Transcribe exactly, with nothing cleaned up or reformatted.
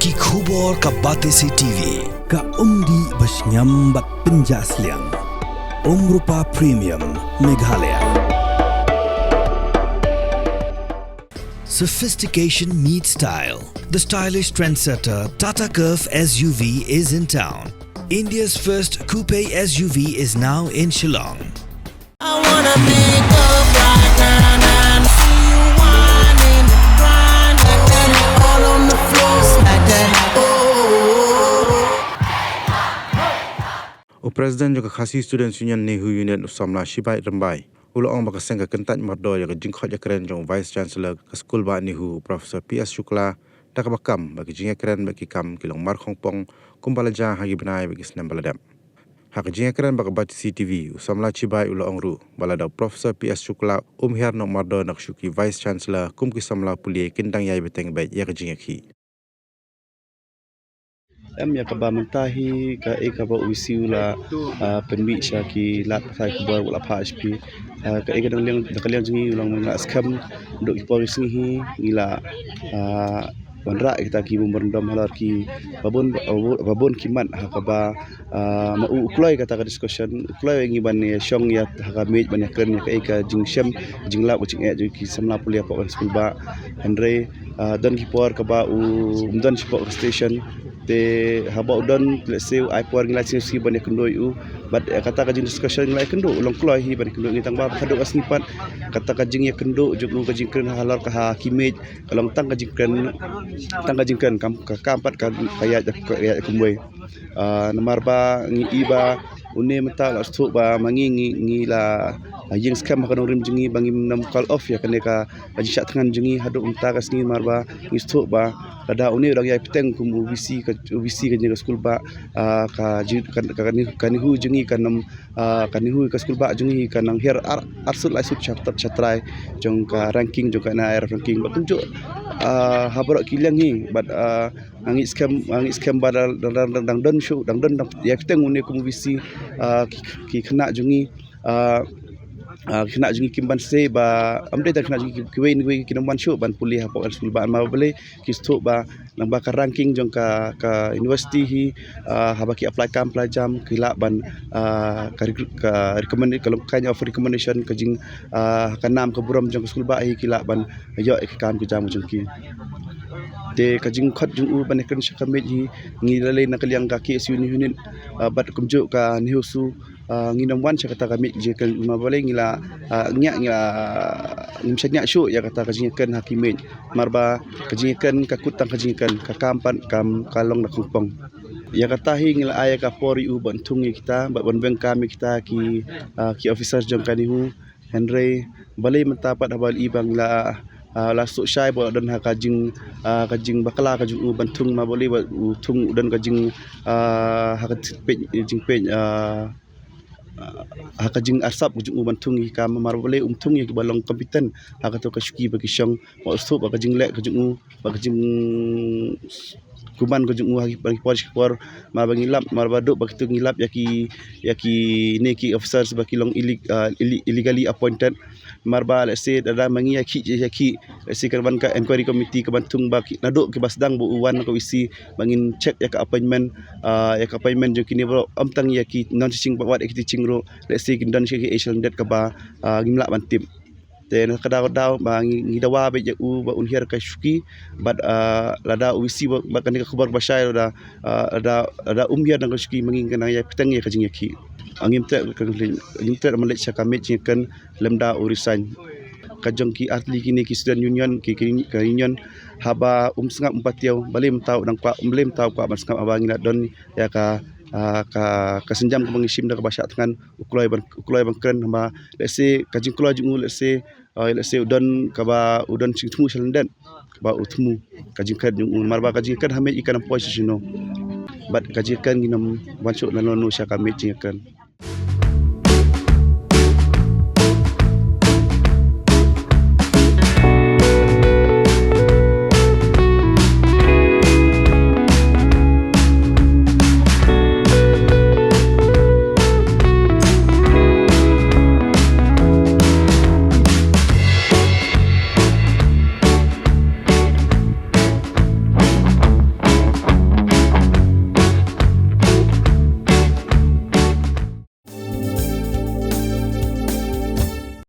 Ki khubor ka Batesi T V. Ka umdih ba shngiam bad pynjah sliang. Umrupa Premium Meghalaya. Sophistication meets style. The stylish trendsetter Tata Curvv S U V is in town. India's first coupe S U V is now in Shillong. I wanna pick up right now and see you whining, grinding, all on the floor, smack that. Oh. U President jong ka Khasi Students Union NEHU Unit, u samla Shibai Rymbai, u la ong ba ka seng ka kyntait mardor ïa ka jingkhot ïakren jong u Vice Chancellor ka skul bah NEHU, u Professor P S Shukla, da kaba kam ba ki jingïakren bad ki kam ki long markhongpong kumba la jia ha ki bnai bad ki snem ba la dep. Ha ka jingïakren bad ka Batesi T V, u samla Shibai u la ong ruh ba lada u Professor P S Shukla um hiar noh mardor na ka shuki Vice Chancellor, kum ki samla pule kin dang ïai bteng beit ïa ka jingïakhih. Em, ïa kaba mynta hi kaei kaba u V C u la, ah, pynmih sha ki lad pathai khubor ba la phah H P. Ah, kaei ka dang liang, da ka liang jong ngi u long mynta skhem, duh ki por ki sngi hi ngi la, ah, wanrah kita ki memorandum halor ki babun, babun ki mat ha kaba, ah, ma u u kloi kata ka discussion, u kloi ngi ban ïa shong ïa ha ka miej ban ïakren ïa kaei ka jingshem, jinglap, ka jingeh jong ki samla pule hapoh ka skul bah. Hynrei, ah, don ki por kaba u, um don shapoh ka station. Te haba u don, let's say, u ai por ngi la sngewsih ban ïakynduh ïa u. Bad, eh, kata ka jingdiscussion ngi la ïakynduh, u long kloi hi ban ïakynduh ngi tang ba, haduh ka sngi pat, kata ka jingïakynduh jong u ka jingkren halor ka ha ki miej, ka long tang ka jingkren, tang ka jingkren kam, ka kam pat ka, ka ïaid, ka ïaid kumwei. Ah, namar ba ngi i ba une mynta la sdang ba ma ngi ngi, ngi la, ah, ïeng skhem ha ka nongrim jong ngi ba ngim nym call off ïa kane ka, ka jingshah thngan jong ngi haduh mynta ka sngi namar ba ngi sdang ba lada une u dang ïai bteng kum u V C ka, u V C ka jong ka skul bah, ah, ka jing, ka, ka, ka NEHU, ka NEHU jong ngi kan nym, ah, ka NEHU ka skul bah jong ngi kan nang hiar ar, arsut laisut sha, sha trai jong ka ranking jong ka N I R F ranking. Bad kumjuh, ah, ha baroh ki liang hi bad, ah, nga ngeit skhem, nga ngeit skhem ba dang, dang, dang, dang don shuh, dang don, dang ïai bteng une kum u V C, ah, ki, ki khynnah jong ngi, ah, ah, khynnah jong ngi kim ban sei ba, ym dei tang khynnah jong ngi, ki, kiwei kiwei kim wan shuh ban pule hapoh ka skul bah, namar balei ki sdang ba, namar ba ka ranking jong ka, ka university hi, ah, haba ki apply kam apply jam ki lah ban, ah, ka recruit, ka recommend, ka long kind of recommendation ka jing, ah, ka nam ka burom jong ka skul bah hi ki lah ban ïoh ïa ki kam ki jam jong ki. Te ka jingkhot jong u ban ïakren sha ka miej hi ngi la leh na ka liang ka K S U NEHU Unit, ah, bad kumjuh ka NEHU SU, ah, ngin ym wan sha kata ka miej jingïakren namar balei ngi la, ah, ngi la, ngim shaniah shuh ïa kata ka jingïakren ha ki miej. Namar ba ka jingïakren ka kut tang ka jingïakren, ka kam pat kam ka long na kongpong. Ïa kata hi ngi la ai ïa ka por ïa u ban thung ïa kita, ban, ban beng kam ïa kita ki, ah, ki officers jong ka NEHU. Hynrei balei mynta pat haba i ba ngi la, ah, la suk shai ba don ha ka jing, ah, ka jingbakla ka jong u ban thung, namar balei ba u thung u don ka jing, ah, ha ka jingpeit, jingpeit, ah, ah, ha ka jingarsap ka jong u ban thung ïa ki kam, namar balei um thung ïa kiba long competent ha kato ka shuki ba ki shong. Ba u suk ba ka jingleh ka jong u, ba ka jing kumban ka jong u ha ki, ha ki por, ki por, namar ba ngi lap, namar ba duk ba kito ngi lap ïa ki, ïa kine ki officers ba ki long illeg-, ah, ille-, illegally appointed. Namar ba let's say lada ma ngi ïakhih, ïakhih, let's say ka ban ka inquiry committee ka ban thung ba ki, naduh kiba sdang ba u wan ka V C ba ngin check ïa ka appointment, ah, ïa ka appointment jong kine baroh, ym tang ïa ki non-teaching bad wat ïa ki teaching ruh, let's say kin don sha ki age limit kaba, ah, ngim lah ban tip. Te na ka daw daw ba ngi, ngi dawa beit ïa u ba un hiar ka shuki bad, ah, lada u V C ba, ba kane ka khubor ba shai lada, ah, lada, lada um hiar na ka shuki ma ngi kan nang ïai bteng ïa ka jingïakhih. Ah, ngim treh, ngim treh ban leit sha ka miej jingïakren lymda u resign. Ka jong ki artylli kine ki student union, ki, ki, ka union, haba um sngap um patiaw, balei mynta u dang kwah, balei mynta u kwah ban sngap haba ngi la don ïa ka, ah, ka, ka sienjam kaba ngi shim da kaba shah thngan, u kloi ban, u kloi ban kren, haba let's say ka jingkloi jong u, let's say, ah, let's say u don kaba, u don jingthmu sha lyndet, kaba u thmu ka jingkren jong u, namar ba ka jingkren ha miej i kan ym poi sha shano. Bad ka jingkren ngin ym wan shuh na lano sha ka miej jingkren.